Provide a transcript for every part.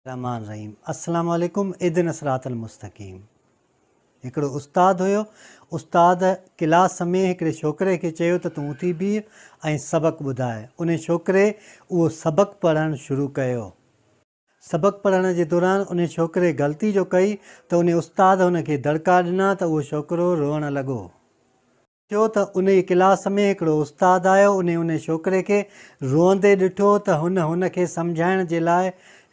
الرحمٰن الرحيم السلام عليڪم اهدنا الصراط المستقيم هڪڙو استاد هيو استاد ڪلاس ۾ هڪڙي ڇوڪري کي چيو ته تون اٿي بيهه ۽ سبق ٻڌاء انهي ڇوڪري اهو سبق پڙهڻ شروع ڪيو سبق پڙهڻ جي دوران انهي ڇوڪري غلطي جو ڪئي ته انهي استاد هن کي دڙڪا ڏنا ته اهو ڇوڪرو روئڻ لڳو. ٿيو ته انهيء ڪلاس ۾ هڪڙو استاد آيو، انهي انهي ڇوڪري کي روئندي ڏٺو ته هن هن کي سمجهائڻ جي لاء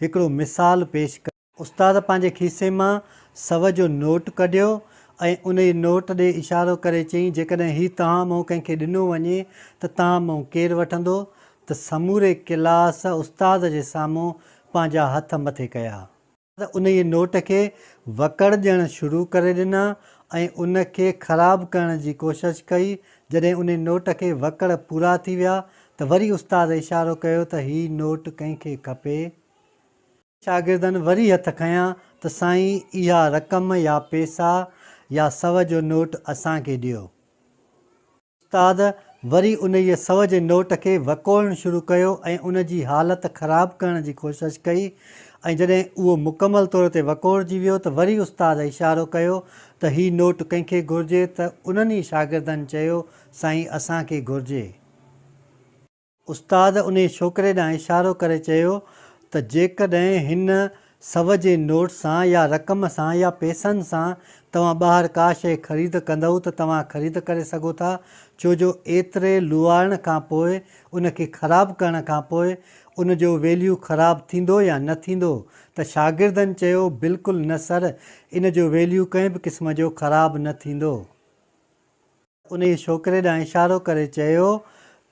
هڪڙو مثال پيش ڪيو. استاد پنهنجي کيسي مان سو جو نوٽ ڪڍيو ۽ انهيء نوٽ ڏي اشارو ڪري چيائين، جيڪڏهن هي توهان مون ڪنهن کي ڏنو وڃي ته توهان مون ڪير وٺندو؟ ته سموري ڪلاس استاد جي سامهون پنهنجا هٿ مٿي ڪيا. انهيء نوٽ کي وڪڙ ڏيڻ شروع ڪري ڏنا ۽ ان کي خراب ڪرڻ جي ڪوشش ڪئي. جڏهن انهي نوٽ کي وڪڙ پورا ٿي ويا ته وري استاد اشارو ڪيو ته هي نوٽ ڪنهن کي کپي؟ شاگردن وري هٿ کنيا ته سائين اها رقم يا پيسا يا سو جو نوٽ اسان کي ڏيو. استاد وري انهيء سو جي نوٽ کي وڪوڙڻ شروع ڪيو ۽ ان جي حالت خراب ڪرڻ جي ڪوشش ڪئي ۽ جڏهن اهو مڪمل طور تي وڪوڙجي ويو ته وري استاد اشارو ڪيو ته هي نوٽ ڪنهن کي گهرجي ته انهن ئي شاگردن چيو سائين اسان کي گهرجي. استاد انهيء ڇوڪري ڏانهن اشارو ڪري چيو ته جيڪڏهن هن سو جي نوٽ سان يا رقم سان يا پئسن سان توهان ٻاهر ڪا شيء خريد ڪندؤ ته توهان خريد ڪري سگهو ٿا ڇو جو ايتري لوئارڻ کان پوء ان کي خراب ڪرڻ کان پوء ان جو ويليو خراب ٿيندو يا نه ٿيندو ته شاگردن چيو بلڪل نه سر ان جو ويليو ڪنهن به قسم جو خراب نه ٿيندو. انهيء ڇوڪري ڏانهن اشارو ڪري چيو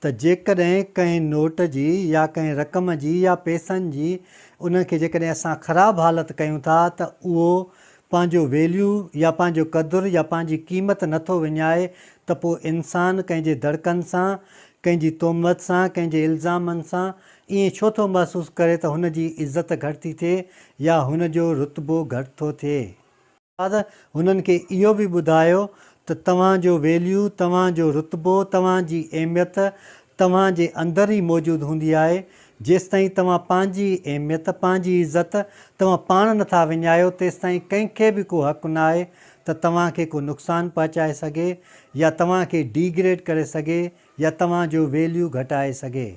ته جيڪڏهن ڪنهن نوٽ جي يا ڪنهن رقم جي يا پئسن جي انهن کي جيڪڏهن اسان خراب حالت ڪيون ٿا ته اهو پنهنجو ويليو يا پنهنجو قدر يا پنهنجي قيمت نه ٿو وڃائي ته پوء انسان ڪنهن جي دڙڪن سان، ڪنهن جي تهمت سان، ڪنهن جي الزامن سان ائين ڇو ٿو محسوس ڪري ته هن جي عزت گهٽ ٿي ٿئي يا هن جو رتبو گهٽ ٿو ٿئي. بعد هنن کي اهو به ٻڌايو ته توهان جو ويليو، توهان جو رتبو، توهان جي اهميت توهان جي اندر ئي موجود هوندي آهي، جيستائين توهان پنهنجي اهميت، پنهنجي عزت توهان پاڻ نٿا وڃايو تيستائين ڪنهن کي به ڪو حق ناهي ته توهان کي ڪو نقصان پهچائي سگهي يا توهان کي ڊي گريڊ ڪري سگهي يا توهان جو ويليو گهٽائي سگهي.